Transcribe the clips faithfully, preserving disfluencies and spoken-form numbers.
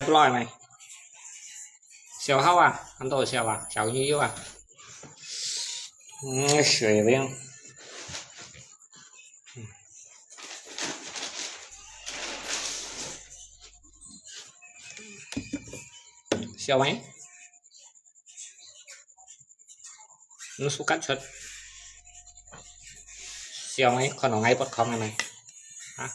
不来没？小号啊，很多小啊，小悠悠啊。嗯，水灵。小妹，你suka出？小妹，看到𠊎不空了没？啊？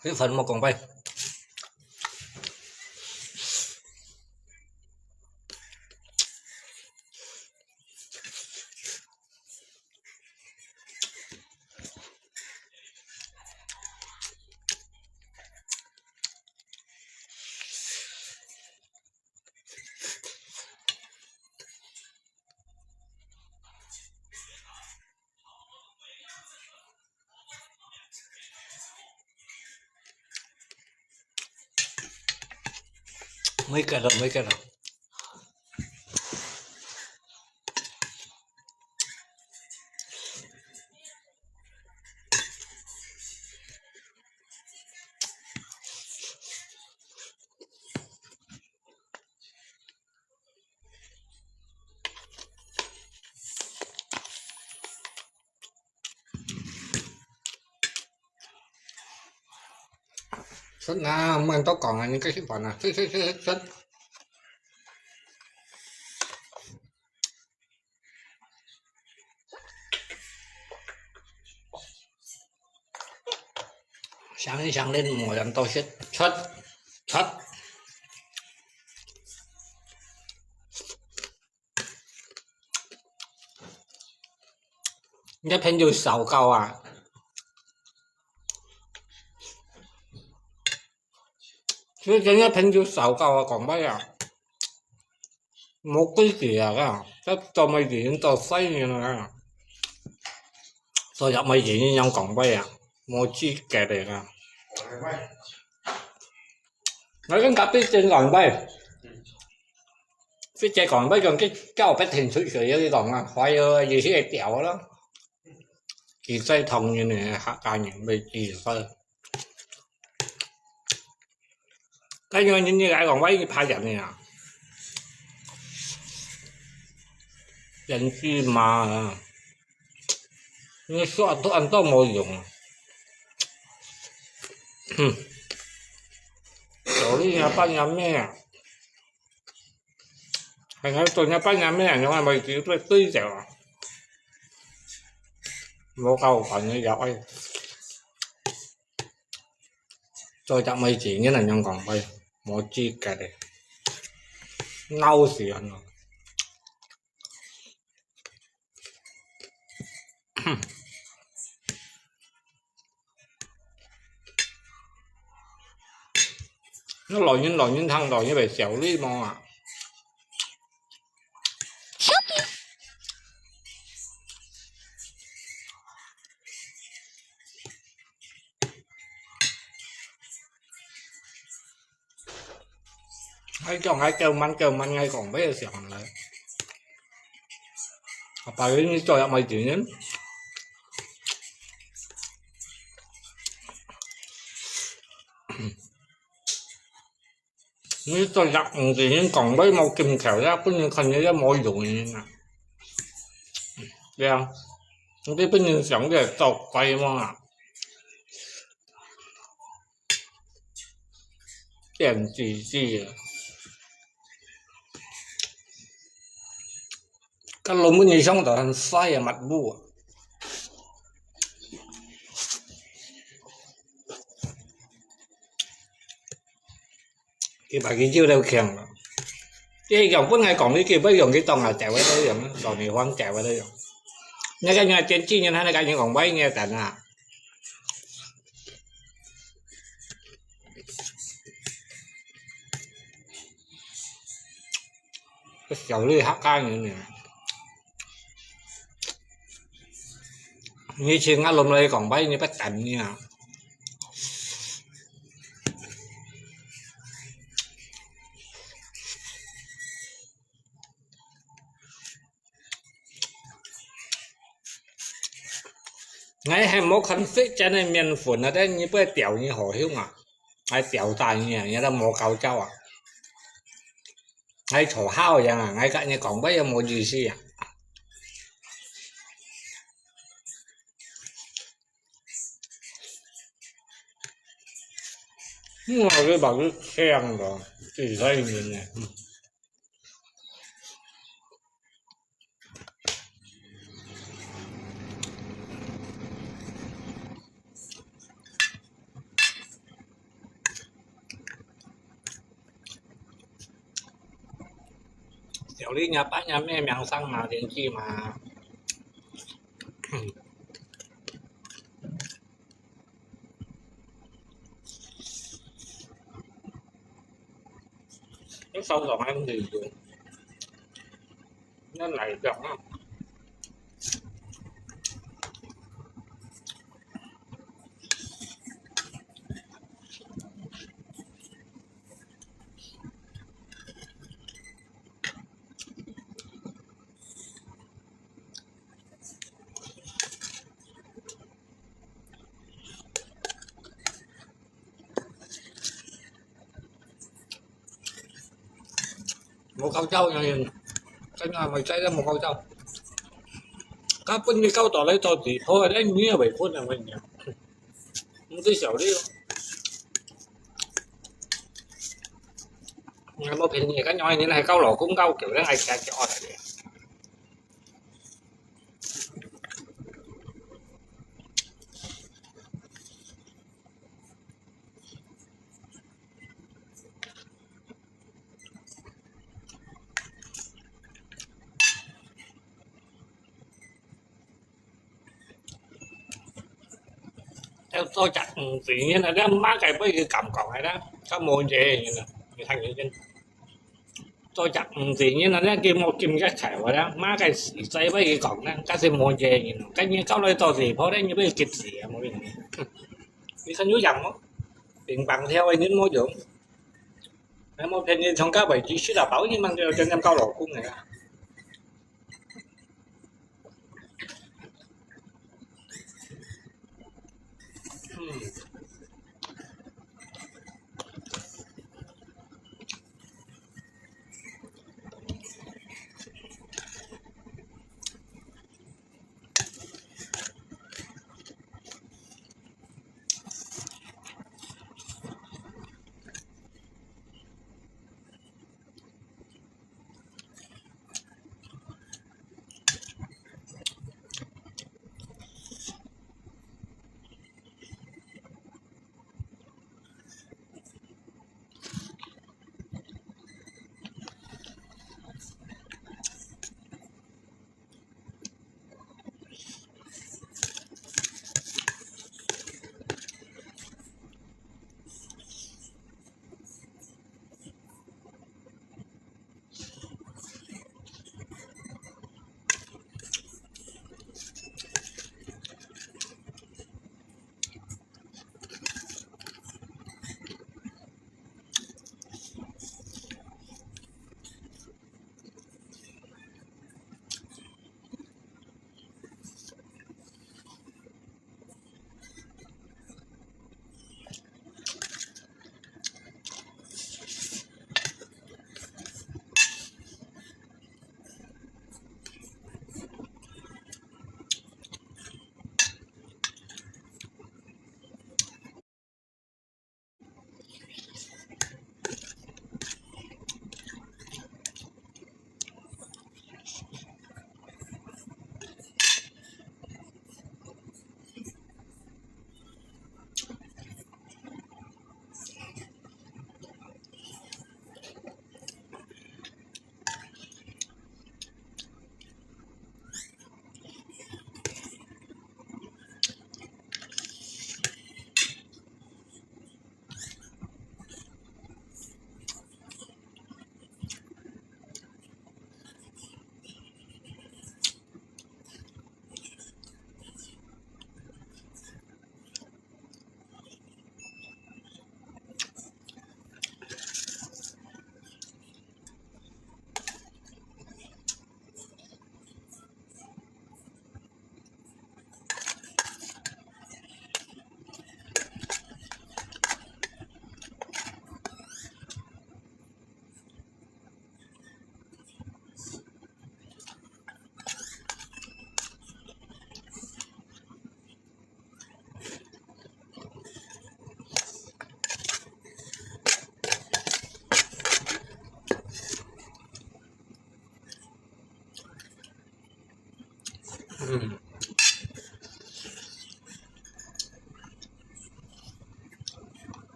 佢份莫講跛。Mới cài rồi, mới cài rồi. Sốt na, mày tao còn là những cái xíp phần à. Sốt, sốt, sốt, sốt. Sáng đi sáng lên mùa dần tôi chết. Sốt. Sốt. Nhất phên dù sầu cầu à. Chứ chứ nhất phên dù sầu cầu à, còn bây giờ. Một cái gì à, cái tao mày gì đến tao xây như này. Tao dọc mày gì như nhau còn bây giờ. Một chi kẹt này à. Nói cái cặp cái trên còn bây. Cái chạy còn bây còn cái, cái ổ bếp thìn sủi sủi cái còn à. Khỏi gì thì cái tiểu đó. Kỳ sai thông như này, hạ ca những bây kỳ sai. Cái như, như, như cái còn bây cái phá dặn này à. Dặn chi mà. 你說都恁多無用啊。哼，有你若爸若姆啊，還愛做若爸若姆啊，你還無自己對對著啊？無夠煩的，要愛做隻妹子，你哪樣講話？無資格的，鬧死人了。 該老人老人聽到，你會笑你無啊？𠊎講，𠊎較慢較慢，𠊎講，𠊎也想來。阿爸，你做也無經驗。你做也毋經驗，講話無技巧，也分人看你也無用的啊。對啊，你分人想你做怪嘛。 變鸡鸡啊。該老母你想到很帥啊，抹布啊。佢把佢救到強了。佢講本來講你佢不用佢當啊，走位都用，找你方走位都用。那個人家天氣人，他那個人講外面等啊。 該小綠客家人呢。你請阿龍來講吧，你不等你啊。 𠊎還無看食煎个麵粉啊，但你不會掉你好香啊，𠊎掉大你啊，你都無搞笑啊。𠊎坐好樣啊，𠊎跟你講，𠊎也無意思啊。嗯，我就把佢香了，自己在裡面呢。嗯。 小麗若爸若姆名聲嘛，年紀嘛。你手上還唔對，你來講啊。 無搞笑，真个，真个，無搞笑。佢分你搞到來做地步，你也袂分啊，我跟你講。毋使笑你哦。𠊎無騙你，該樣个人係搞老公搞久了，還徛徛惡个。 要做隻毋自然啊，你媽个分佢感覺个啦，較無嘢个啦，你看佢真。 做隻毋自然啊，你佢無經驗个話啦，媽个時勢分佢講啦，該係無嘢个。該你搞來做地步咧，你分佢激死啊，無用。你看有用無？平平跳个人無用。你無騙你，從家為主，食啊飽，你吂就真正搞老公个啊。嗯。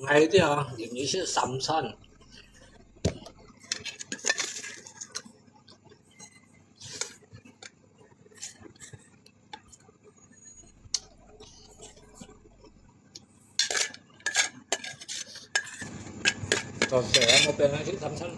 係个，今日食三餐。 到時啊，我本來食三餐。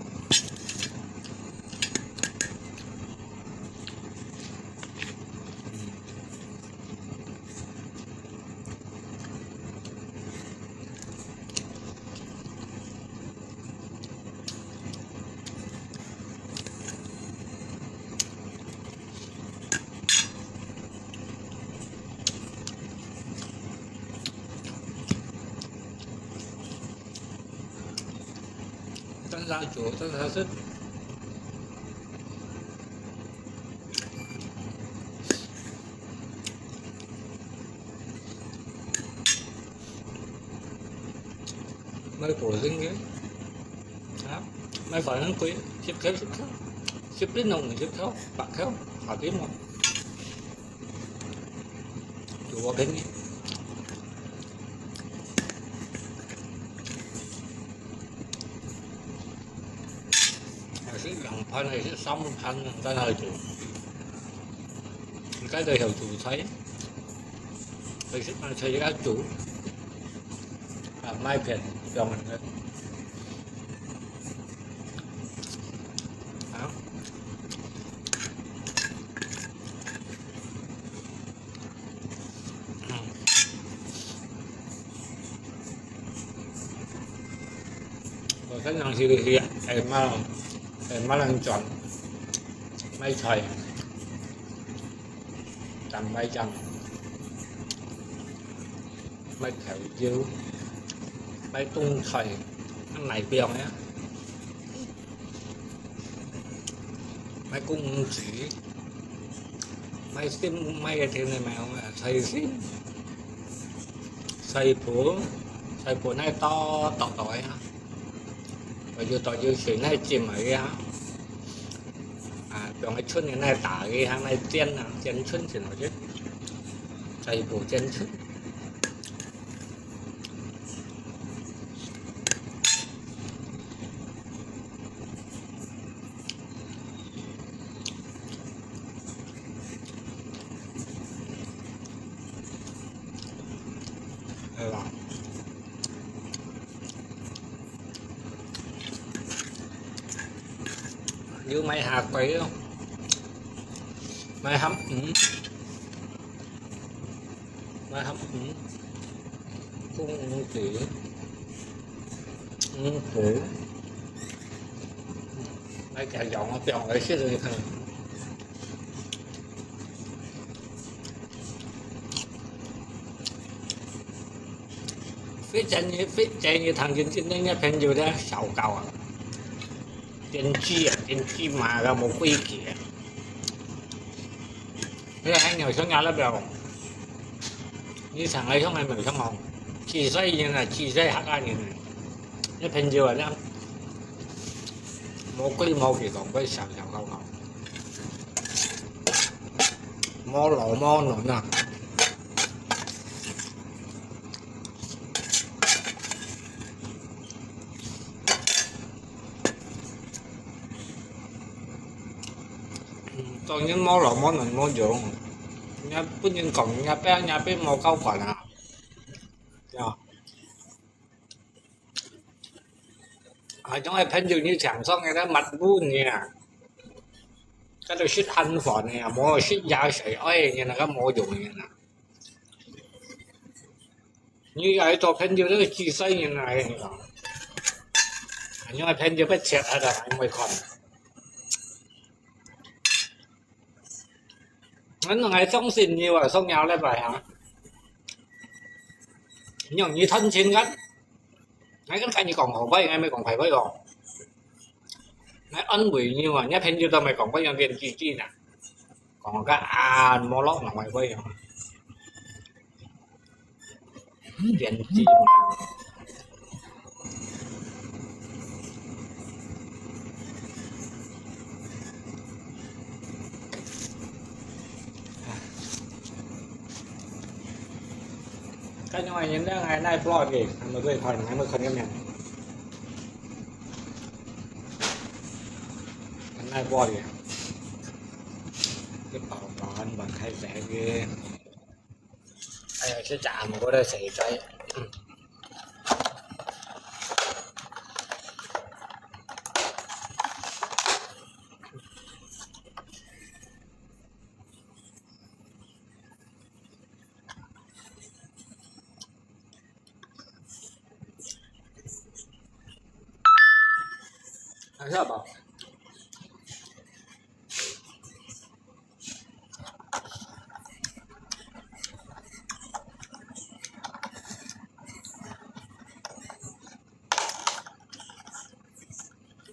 等下煮，等下食。買保證个，啊，買保證貴，十箍，十箍，十箍，十箍，八箍，下底無。 就我便宜。還係兩盤還係三盤，等下煮。應該都有煮菜，還係買菜一下煮。啊，買片，這樣个。啊。 我看上去个係，哎，馬上，哎，馬上轉，買菜，蛋白醬，買調酒，買冬菜，買冰呀。 買公子，買心，買个天天買好啊，菜心，菜脯，菜脯那多多多个啊，我就多就選那煎个啊，啊，用个春个那打个啊，那煎啊，煎春先好食，菜脯煎春。 係吧？有買蝦胲哦，買鹹魚。 買鹹魚，公子，魚脯，買隻羊啊，放來食就得。非常，非常，聽見今天个朋友咧，小高啊，電鋸啊，電鋸嘛，个無規矩啊。 你還有想伢了無？你上來想還無想好，幾歲人啊，幾歲客家人啊？你朋友啊，這樣無規無矩講，會想想好好，無老無嫩啊。 嗯，當然無老無嫩無用，人家本人講，人家爸人家爸無夠管啊，對吧？啊，種个朋友你常常个，佢抹烏你啊，佢就食閒飯个啊，無食夜睡，哎，你那個無用个啊。 你愛做朋友，這個幾歲人來，你講，你愛朋友不切，他都還會看。恁樣還相信你話，送了禮拜啊？你用你賺錢个，𠊎跟你講好話，𠊎毋係講壞話哦。𠊎安慰你話，你朋友都毋係講話，用電視機呢。 講个啊，無落來會啊。電視。該種个人咧，𠊎哪會block佢？𠊎無對看，𠊎無看个面。𠊎哪會block佢？佢包包，你還開心个。哎呀，這家伙，我來洗嘴。還係飽。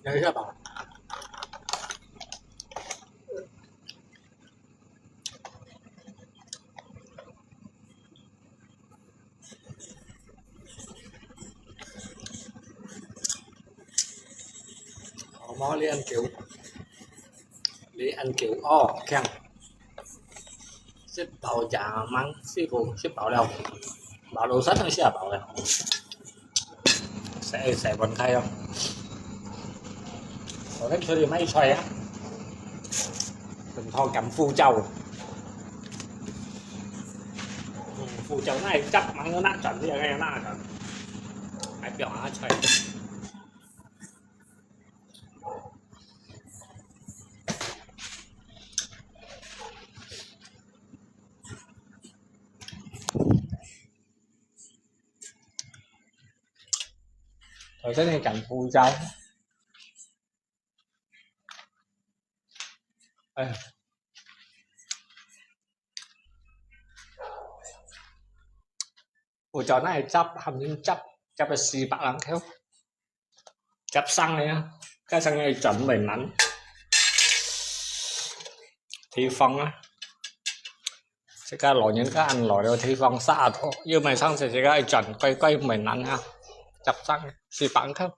還係飽。 哦，無，你恁久，你恁久，哦，強。食飽也吂，師傅，食飽了。馬路上都食飽了。洗，洗碗筷哦。我跟出去買菜啊。 本土減胡椒。嗯，胡椒哪會摘，吂有拿轉，這个拿轉，還放下菜。頭先你減胡椒。哎呀。胡椒哪會摘，還毋摘，摘个四百零箍，摘生个啊，該生个轉毋會爛。地方啊，自家老人家恁老了，地方煞多，又毋係生食，自家愛轉，乖乖毋會爛啊，摘生个四百零箍。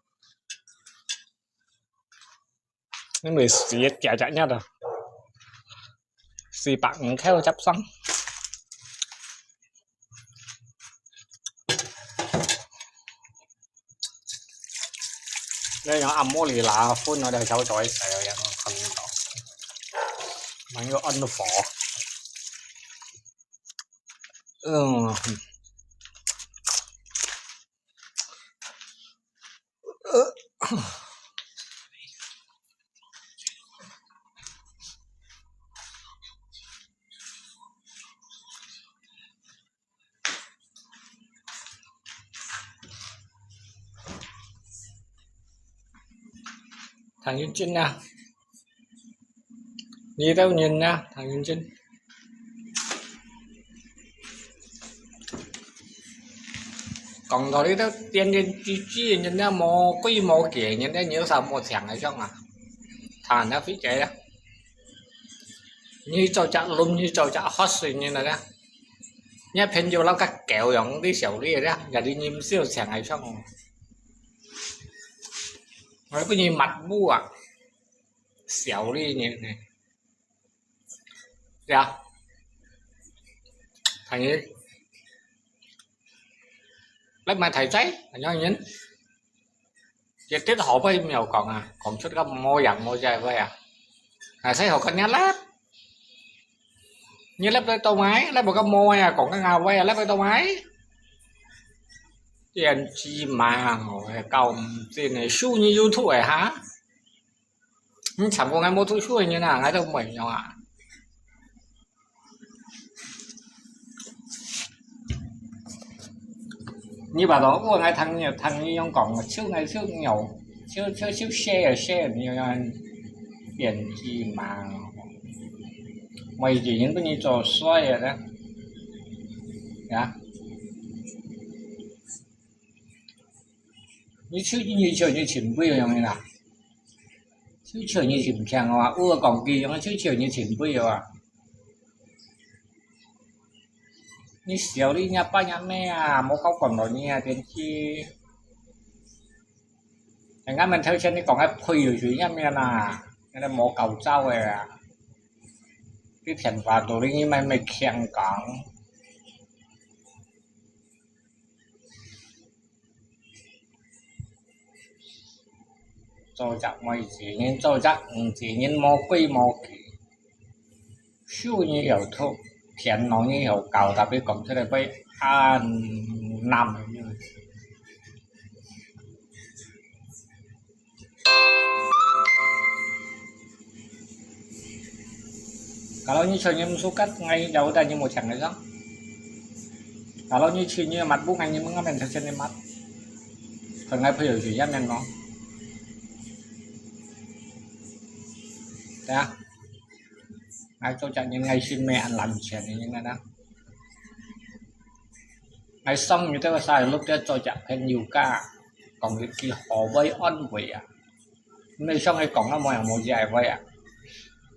因為四隻隻隻啊，四百零箍摘生。這樣阿莫里拉分了小嘴仔，這樣看到，還有安佛。嗯。 唐人街啊，你兜人啊，唐人街。講到你兜點點滴滴，人家無規無矩，人家有啥無請个上啊？談下飛機啊！你做隻輪，你做隻喝水人來啦！你朋友摎个狗樣，你笑你个啦，也你人少請个上哦。 我分你抹布啊，笑你呢，對啊，看你，來買台債，恁樣人，一滴好話無講啊，講出个無影無跡个啊，啊，使好看你粒，你粒在到買，粒無个無啊，講个牙話啊，粒在到買。 電子盲哦，搞毋真个，收你YouTube个哈？你全部𠊎無讀書个人啊，𠊎都毋會用啊。你把到我，𠊎聽你，聽你用講，手𠊎手有，手手手寫个寫，你用電子盲哦。每一個人都你做衰个咧，呀。 你手機你手機尋不到用个啦，手機你尋強啊，有个講機用，手機你尋不到啊。你笑你若爸若姆啊，無夠管到你啊，電視。人家們頭先你講个配有水若面啊，人家無搞糟个啊。你騙話到你，你莫莫強講。做隻無錢人，做隻無錢人，無規無矩。手呢又禿，電腦呢又舊，tapi講出來會恁難。 Kalau nyo cuy nyo sukat, ngai jauh dah nyo mau chang ngai sang. Kalau nyo cuy nyo mat bu ngai nyo mengamen saja nyo mat. Kon ngai phayo cuy ya men no. Ya. Ngai cuy chak nyo ngai sin me an lam chen nyo ngai na. Ngai song nyo te sa lup te cuy chak phen yoga. Kong ki hawai on wei ya. 你想佢講啊，無人無知係會啊？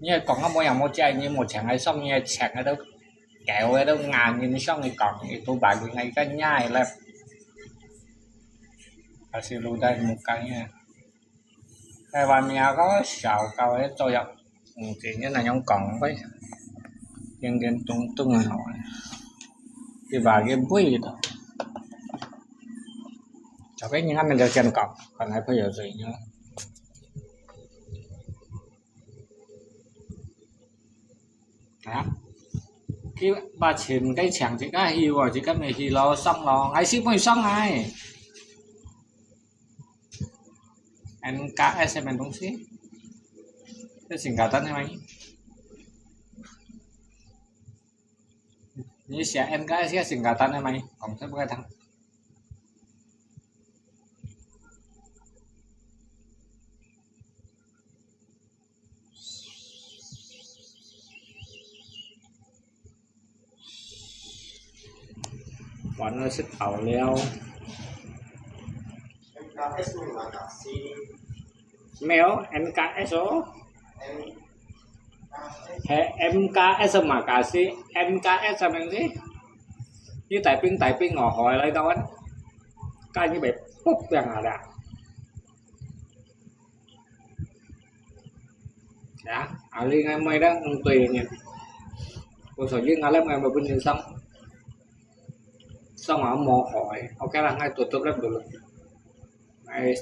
你係講啊，無人無知，你無請佢上，你係請佢都狗，佢都硬，你想佢講，佢都把佢那個ง่咧。還是路在木干呀？台灣名个小狗个做藥，嗯，今天那種講會，點點咚咚啊，對吧？佢會的。小朋友他们就先搞，本来会有水呢。 啊？佢把錢个搶一個去哦，一個咪去咯，送咯，還是會送來。N K S 什麼東西？這singkatan係麼个？你寫N K S个singkatan係麼个？講出畀佢聽。 完了食飽了。沒有，N K S哦。係N K S嘛，假使N K S什麼東西？你大兵大兵哦，海來到啊，該你被卜掉啊啦。 Ya, ali ngai mai dah ngtui nyen. Ko so yun ngalem ngai mabun yun sang. Sang ah mo hoi. Oke lah, ngai tutup lah dulu. Ngai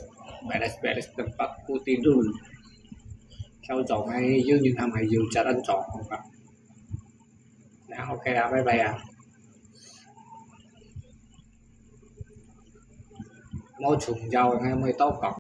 beres-beres tempatku tidur. Sau zong ngai yun yun am ngai yun jalan zong kak. Ya, oke lah, bye bye ya. Mau chung yau ngai mai tau kak.